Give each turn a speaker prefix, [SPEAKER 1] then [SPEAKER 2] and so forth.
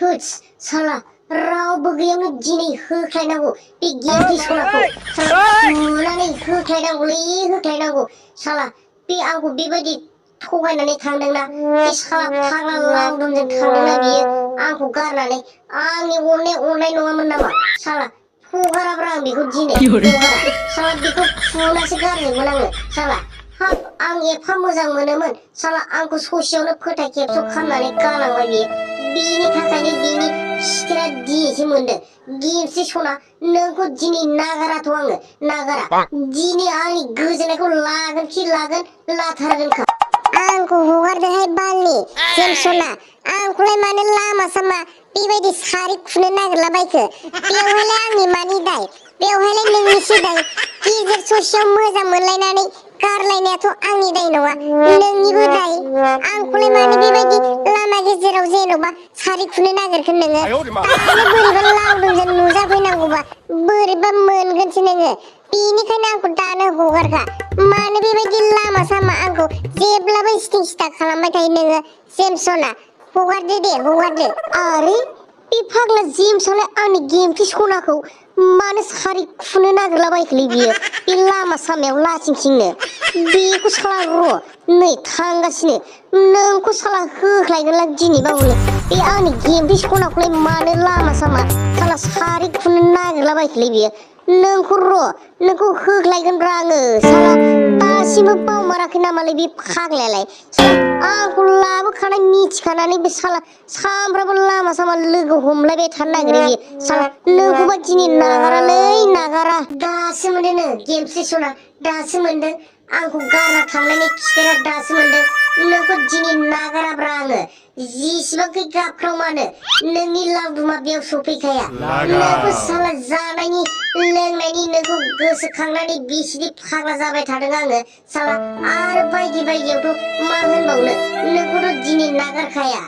[SPEAKER 1] थोस साला रावबो गैयावनो दिनै होख्लायनांगौ बे गिफ्टि सनाखौ बुनानै होख्लायनांगौ साला बे आंखौ बेबायदि थगायनानै थांदोंना बे साला फाग्ला लावदुमजों थांदोंना बियो आंखौ गारनानै आंनि अननाय नङामोन नामा साला हगाराब्रा आं बेखौ दिनै हगारा साला बेखौ फुनासो गारजोबगोन आङो साला हाब आं एफा मोजां मोनोमोन साला आंखौ ससेयावनो फोथाय खेबस' खालामनानै गालांबाय बियो बिनि थाखायनो बिनि खिथेरा दिनैसो मोनदों गिफ्टि सना नोंखौ दिनै नागाराथ' आङो नागारा दिनै आंनि गोजोननायखौ लागोन लाथारगोनखा
[SPEAKER 2] आंखौ हगारदोहाय बालनि जेमसना आंखौलाय मानो लामा सामा बेबायदि सारि खुनो नागिरलाबायखो बेवहायलाय आंनि मानि दाय बेवहायलाय नोंनिसो दाय गेजेर ससेयाव मोजां मोनलायनानै गारलायनायाथ' आंनि दाय नङा नोंनिबो दाय आंखौलाय मानो बेबायदि लामा गेजेराव जेन'बा सारि खुनो नागिरखो नोङो दानो बोरैबा लावदुमजों नुजाफैनांगौबा बोरैबा मोनगोनसो नोङो बेनिखायनो आंखौ दानो हगारखा मानो बेबायदि लामा सामा आंखौ जेब्लाबो सिथिं सिथा खालामबाय थायो नोङो जेमसना हगारदो दे हगारदो
[SPEAKER 1] आरे बे फाग्ला जेमसालाय आंनि गिफ्टि सनाखौ मानो सारि खुनो नागिरलाबायखोलै बियो बे लामा सामायाव लाथिंथिंनो बेखौ साला र' नै थांगासिनो नोंखौ साला होख्लायगोनलां दिनैबाबो बे आंनि गिफ्टि सनाखौलाय मानो लामा सामा साला सारि खुनो नागिरलाबायखोलै बियो नोंखौ र' नोंखौ होख्लायगोनब्रा आङो साला दासिमबो बावमाराखै नामालै बे फाग्लायालाय साला आंखौ लाबोखानाय मिथिखानानै बे साला सामफ्रामबो लामा सामा लोगो हमलायबाय थानो नागिरो बियो साला नोंखौबा दिनै नागारा दासो मोनदों नो गिफ्टि सना दासो मोनदों आंखौ गारना थांनायनि खिथेरा दासो मोनदों नोंखौ दिनै नागाराब्रा आङो जिसिबांखि गाबख्राव मानो नोंनि लावदुमा बेयाव सफैखाया नोंखौ साला जानायनि लोंनायनि नोंखौ गोसोखांनानै बिसिनि फाग्ला जाबाय थादों आङो साला आरो बायदि बायदियावथ' मा होनबावनो नोंखौथ' दिनै नागारखाया